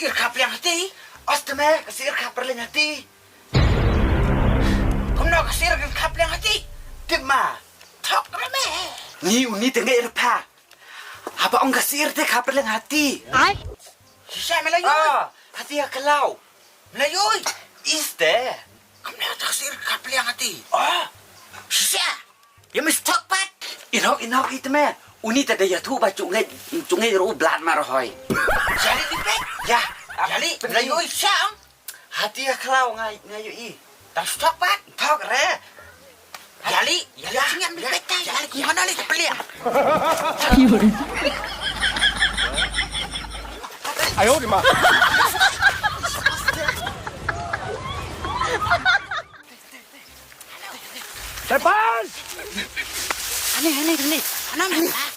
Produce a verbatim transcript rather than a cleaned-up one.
Sir kha pliang hati. Os te me, ka sir kha pliang hati. Kumno ka sir kha pliang hati? Tip ma. Thok re me. Ni uni te ngai re pha. Haba ong ka sir te kha pliang hati. Ai. Shisha me la yoi. Ah, hati ha khlaw. Me la yoi. Iste. Kumno ka sir kha pliang hati. Ah. Shisha. Ïa me stok pat. Inok inok i te me. Uni te da ïathuh ba chungai chungai ru blat ma rohoi. Jali di pek. Ya. Jali. Pynlai ui shang. Hati ha khlaw ngai ngai ïohi. Tang stok pat. Thok re. Jali. Jali singen di pek tai. Jali kumno li te peliang. Ayo di ma. Depan. Ani ani ani. Ana.